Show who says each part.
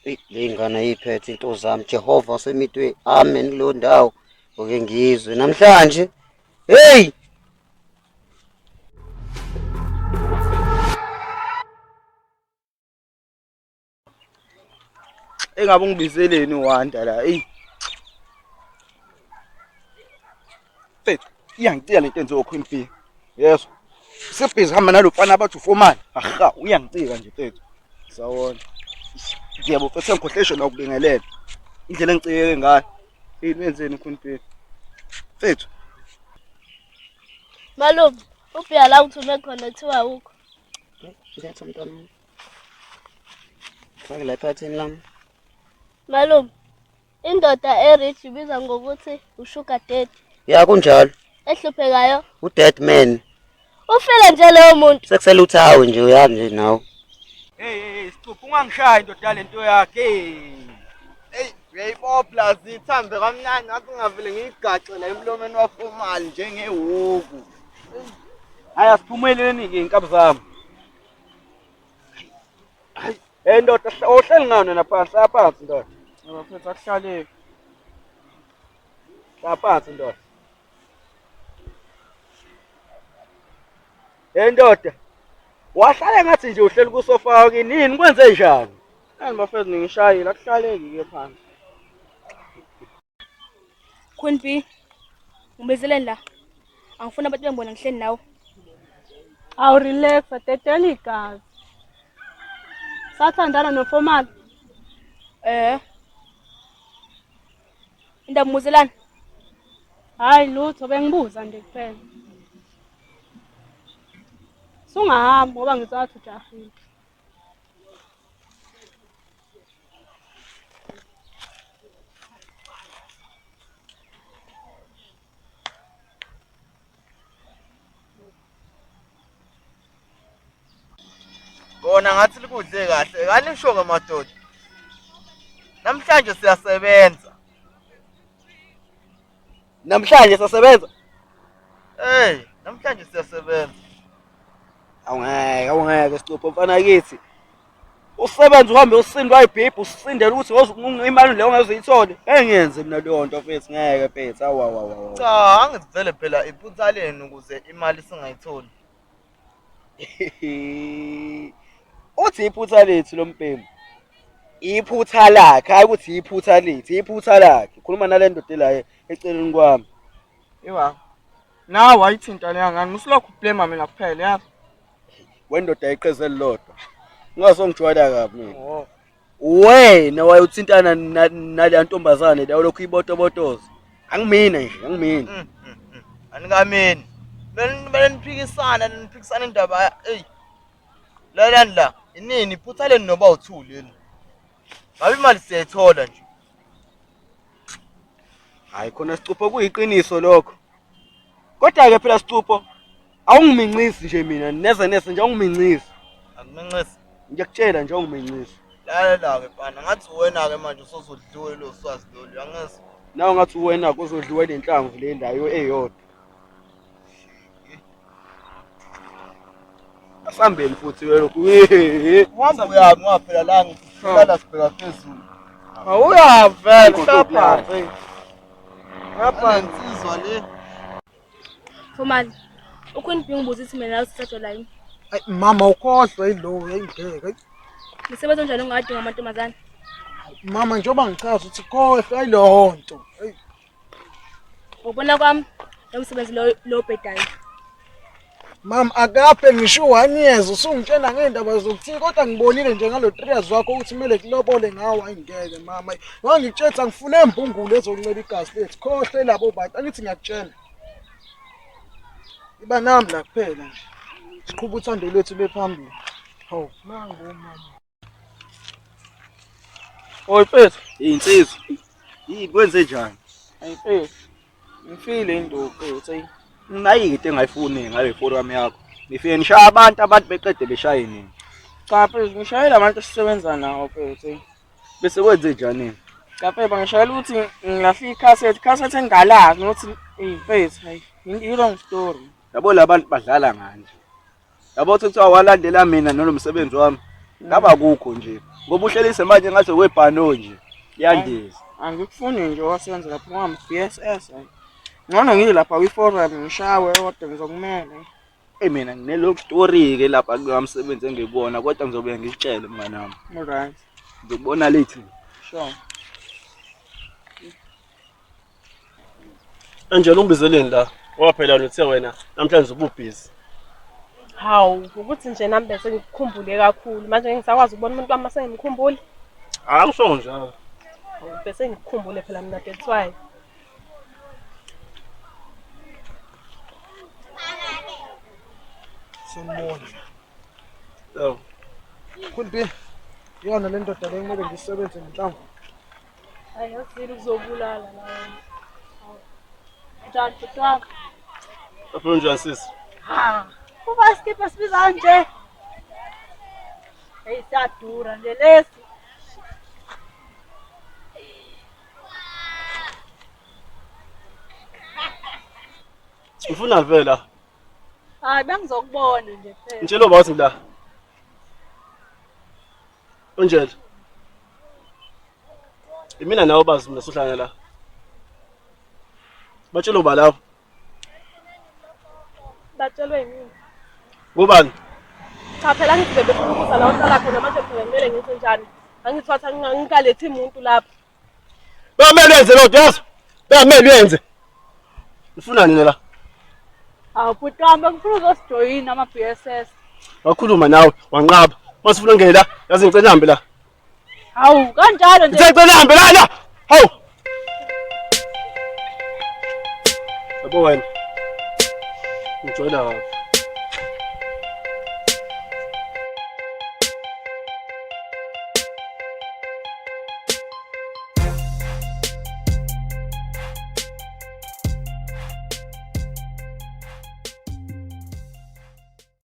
Speaker 1: Eyi, le ngane ayiphethe into zami. Jehova wasemidwe. Amen kuleyo ndawo. Oke ngizwe namhlanje. Hey!
Speaker 2: Engabe ungibizeleni uWanda la eyi. Mfethu iyangicika lento enziwa uQueen B. Yezwa. Usebhizi hamba nalo mfana abathi ufomani. Aha, uyangicika nje mfethu. Sawona. Ngiyabo mfethu sengikhohleshe nokubingelela. Indlela engicikeke ngayo. Yini wenzeni Queen B? Mfethu.
Speaker 3: Malume, ubhiya la ngithume khona kuthiwa awukho.
Speaker 1: Letha mntwana wami. Fake la ephathini lami.
Speaker 3: Malume, indoda e-rich ibizwa ngokuthi u-sugar daddy.
Speaker 1: Ya kunjalo.
Speaker 3: Ehluphekayo.
Speaker 1: U-dead man.
Speaker 3: Ufile nje loyo muntu.
Speaker 1: Sekusele uthawe nje uyazi nje nawe.
Speaker 2: Hey hey hey sicupha ungangishayi ndoda lento yakhe.
Speaker 4: Hey, uyayibopla zithambe kamnandi ngathi ngavele ngiyigaxe la emlomeni wafomali njengehuku.
Speaker 2: Hayi asiphumeleni ke inkabi zami. Hayi, hey ndoda ohleli ngani wena phansi, hlala phansi ndoda.
Speaker 5: Bafethu akuhlaleki.
Speaker 2: Hlala phansi ndoda. Hey ndoda. Wahlala ngathi nje uhleli kusofa wakini yini kwenze njani?
Speaker 5: Nani bafethu ningishayile akuhlaleki ke phansi.
Speaker 6: Queen B, ngibizeleni la. Angifuni abantu bengibona ngihleli nawe.
Speaker 7: Awu relax, dedela igazi. Sathandana noFomali.
Speaker 6: Eh. Indaba umuzelani?
Speaker 7: Hayi lutho bengibuza nje kuphela. Sungahamba ngoba ngizathi ujahile.
Speaker 4: Kona ngathi likudle kahle. Kanisho ke madoda. Namhlanje siyasebenza.
Speaker 2: Namhlanje sasebenza.
Speaker 4: Hey, namhlanje siyasebenza.
Speaker 2: Awungeke, awungeke sicupho mfana kithi. Usebenza uhambe usindwa ayibhibhi usindela ukuthi imali leyo ongezuyithole. Ngeke ngiyenze mina leyo nto mfethu, ngeke mfethu. Awu awu awu.
Speaker 4: Cha, angizivele phela iphutha lenu ukuze imali singayitholi.
Speaker 2: Uthi iphutha lethu lo mbhemu. Iphutha lakhe, hayi ukuthi iphutha lethu, iphutha lakhe. Khuluma nale ndoda la eceleni kwami.
Speaker 5: Iwa. Nawe ayithinta leya ngane, musulokhu ublame mina kuphela yazi.
Speaker 2: Wendoda iqheze elilodwa. Ungazongijwayela kabi mina.
Speaker 5: Oh.
Speaker 2: Wena wayothintana naleya ntombazane leyo lokhu ibotobotoza. Angimina nje, angimina.
Speaker 4: Anikamini. Beniphikisana, niphikisana indaba ey. Lalani la, inini iphutha leni noba uthuli leli. Ngabe imali siyayithola nje.
Speaker 2: Hayi khona sicupho kuyiqiniso lokho. Kodwa ke phela sicupho awungimincisi nje mina neze neze nje awungimincisi.
Speaker 4: Akumincisi.
Speaker 2: Ngiyakutshela nje awungimincisi.
Speaker 4: Lalela-ke mfana, ngathi uwena-ke manje usozodliwa lo swazi lolu, angizwa.
Speaker 2: Nawe ngathi uwena kozodliwa le nhlamvu le ndayo eyodwa. Asambeni futhi welokhu.
Speaker 4: Uhamba uyaphi ngoba phela la ngihlala sibheka phezulu.
Speaker 5: Awuyavela hlala phansi.
Speaker 4: Ngapha insizwa le.
Speaker 6: Fomali, uQueen B ngibuza ukuthi mina nawe sisajwa yini.
Speaker 8: Ayi mama ukhohlwa yilowo yayingeke.
Speaker 6: Msebenzi onjani ongadinga amantombazane?
Speaker 8: Mama njengoba ngichaza ukuthi khohlwa yilowo nto. Eyi
Speaker 6: Ngokubona kwami lo msebenzi lo lo obhedayo.
Speaker 8: Mama akaphe ngisho u-one years usungitshela ngey'ndaba zokuthini kodwa ngibonile nje ngalo 3 years wakho ukuthi kumele kulobole ngawo hayi ngeke mama. Ngoba ngikutshela ukuthi angifune mbungulu ezoncela igazi lethu. Khohlwe labo bantu angithi ngiyakutshela. Iba nami la kuphela nje. Siqhuba uthando lwethu bephambili. Hawu nangu mama.
Speaker 5: Oy mfethu,
Speaker 2: Insizwa. Yini kwenze njani?
Speaker 5: ayi mfethu. Ngifile induku mfethu. Ayi.
Speaker 2: Nayi into engayifuni ngale forum yakho. Nifike nishaya abantu abantu beqede beshaye nini.
Speaker 5: Cha mfethu, ngishayela abantu esisebenza nawo mfethu. Ayi.
Speaker 2: Bese kwenze njani?
Speaker 5: Cha mfethu, ngishayela ukuthi ngilahle ikhasethi, ikhasethi engingalazi nokuthi eyi mfethu, hayi. I-wrong story.
Speaker 2: Yabo labantu badlala nganje. Yabo ukuthi kuthiwa walandela mina nalo msebenzi wami. Ngaba kukho nje. Ngoba uhlelise manje ngathi okwebhano nje. Yandiza.
Speaker 5: Angikufuni nje wasenza lapha ngami BSS. Hayi. Ngcono ngilapha kwi-forum ngishawe kodwa ngizokumela.
Speaker 2: Eyi mina nginelo story-ke lapha kulowa msebenzi engikuwona kodwa ngizobuye ngikutshele mngani wami.
Speaker 5: Alright.
Speaker 2: Ngizokubona late.
Speaker 5: Sure.
Speaker 9: Angela ungibizeleni la? Ngoba phela uthe wena namhlanje ububhizi.
Speaker 7: Hawu, ukuthi nje nami bese ngikukhumbule kakhulu. Manje ngisakwazi ukubona umuntu wami mase ngimkhumbule.
Speaker 9: Angisho njalo.
Speaker 7: Hawu, bese ngikukhumbule phela mina that's why.
Speaker 8: Sanibona.
Speaker 9: Yebo.
Speaker 8: Queen B, iyona le ndoda le kumele ngisebenze ngenhlamvu.
Speaker 7: Hayi, asizile ukuzobulala la wena. Hawu. Njani bhuti wami?
Speaker 9: Lapho unjani sisi?
Speaker 7: Ha. Uba isikipha sibiza kanje. Hey, siyadura nje lesi.
Speaker 9: Ufuna vela.
Speaker 7: Hayi, bengizokubona nje phela.
Speaker 9: Ngitshela uba uthi la. Unjela. Imina nawe bazi mina sohlangana la. Batshela uba lapho.
Speaker 7: Batshelwe yimina.
Speaker 9: Ngubani?
Speaker 7: Cha phela ngithi bebefuna ukuza la uhlala khona manje phela kumele ngithi njani? Angithatha ngingalethi umuntu lapha.
Speaker 9: Bamele uyenze loo nto yazi. Bamele uyenze. Ufuna nini la?
Speaker 7: Hawu bhuti wami bengifuna uzosijoyina ama-BSS.
Speaker 9: Wakhuluma nawe wanqaba. Masifuna ungene la, yazi ngicela uhambe la.
Speaker 7: Hawu kanjalo nje.
Speaker 9: Ngicela uhambe la la. Hawu. Yabo wena. Ngijwayela kabi.